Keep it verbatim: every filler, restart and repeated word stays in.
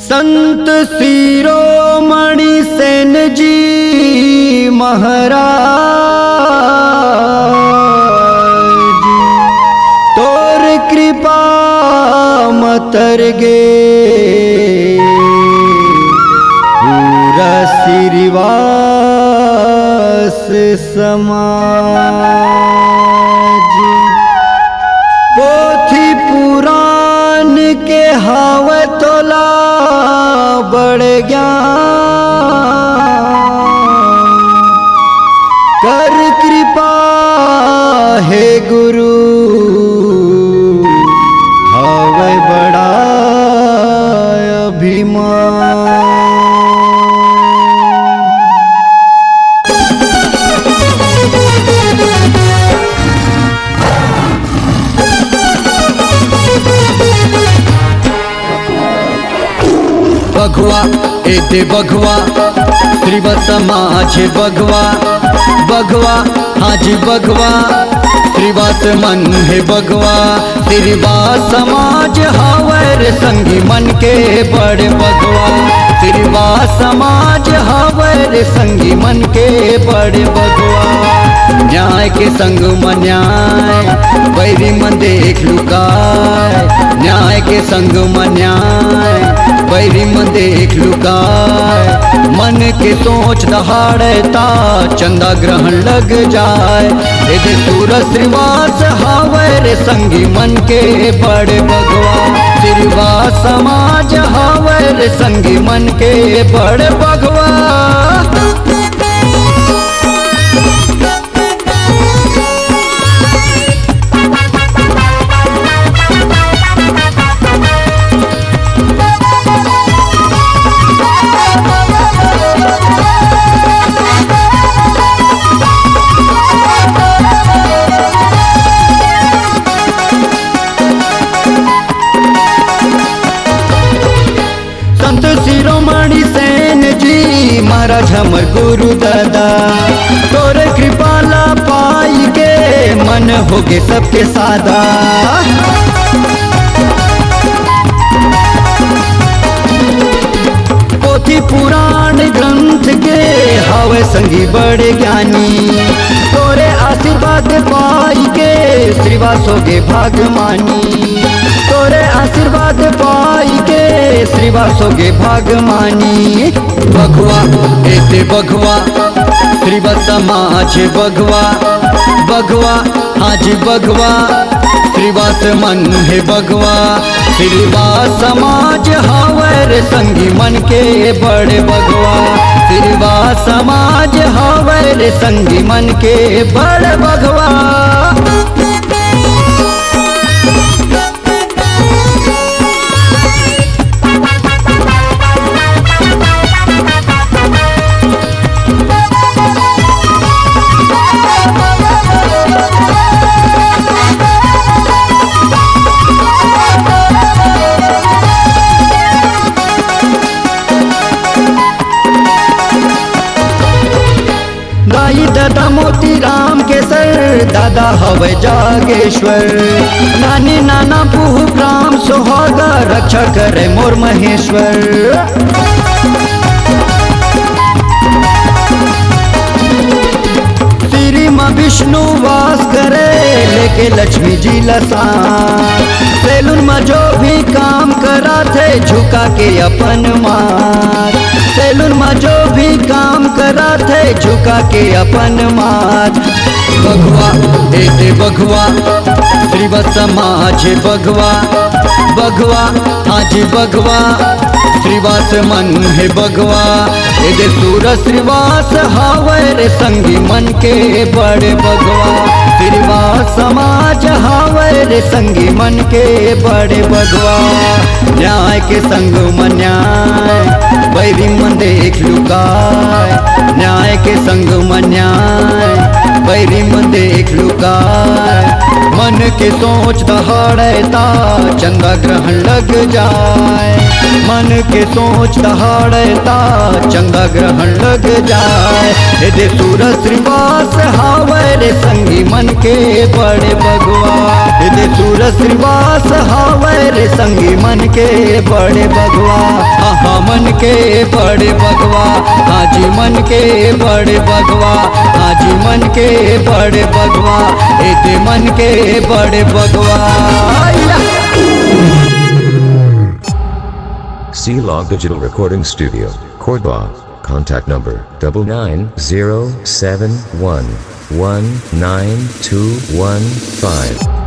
संत शिरोमणि सेन जी महाराज, तोर कृपा म तर गे पूरा श्रीवास समाज। पोथी पुराण के हावय तोला बड़ ज्ञान, कर कृपा हे गुरु, हावय बड़ा अभिमान। बघवा, ए दे बघवा, श्रीवास समाज हे बघवा, बघवा, हाँ जी बघवा, श्रीवास मन हे बघवा। श्रीवास समाज हावय रे संगी मन के बड़ बघवा, श्रीवास समाज हावय रे संगी मन के बड़ बघवा। न्याय के संग म न्याय, बैरी मन देख लुकाय, न्याय के संग म न्याय, बैरी मन देख लुकाय। मन के सोच दहाड़े ता चंदा ग्रहण लग जाय। ए दे सूरज श्रीवास हावय रे संगी मन के बड़ बघवा, श्रीवास समाज हावय रे संगी मन के बड़ बघवा। संत शिरोमणि सेन जी महाराज हमर गुरु दादा, तोर कृपा ला पाई के मन होगे सबके सादा। पोथी पुराण ग्रंथ के हावय संगी बड़े ज्ञानी, तोरे आशीर्वाद पाई के श्रीवास होगे भागमानी। तोरे आशीर्वाद पाई के श्रीवास होगे भागमानी। बघवा, ए दे बघवा, श्रीवास समाज हे बघवा, बघवा, हाँ जी बघवा, श्रीवास मन हे बघवा। श्रीवास समाज हावय रे संगी मन के बड़ बघवा, श्रीवास समाज हावय रे संगी मन के बड़ बघवा। दाई ददा मोतीराम केसर, दादा हवय जागेश्वर। नानी नाना पुहू राम सुहागा, रक्षा करे मोर महेश्वर। श्री माँ विष्णु वास करे, लेके लक्ष्मी जी ला साथ। सैलून म जो भी काम कराथे, झुका के अपन माथ। सैलून म जो भी काम कराथे, झुका के अपन माथ। बघवा, ए दे बघवा, श्रीवास समाज हे बघवा, बघवा, हाँ जी बघवा, श्रीवास मन हे बघवा। ए दे सूरज श्रीवास हावय रे संगी मन के बड़ बघवा, श्रीवास समाज हावय रे संगी मन के बड़ बघवा। न्याय के संग म न्याय, बैरी मन देख लुकाय। न्याय के संग म न्याय, बैरी मन देख लुकाय। मन के सोच दहाड़े ता, चंदा ग्रहण लग जाय। मन के सोच दहाड़े ता चंदा ग्रहण लग जाए। ए दे सूरज श्रीवास हावय रे संगी मन के बड़े बगवा। ए दे सूरज श्रीवास हावय रे संगी मन के बड़े बगवा। हाँ हाँ मन के बड़े बगवा। हाँ जी मन के बड़े बगवा। हाँ जी मन के बड़े बगवा। ए दे मन के बड़े बगवा। या! C Log Digital Recording Studio, Cordoba. Contact number double nine zero seven one one nine two one five.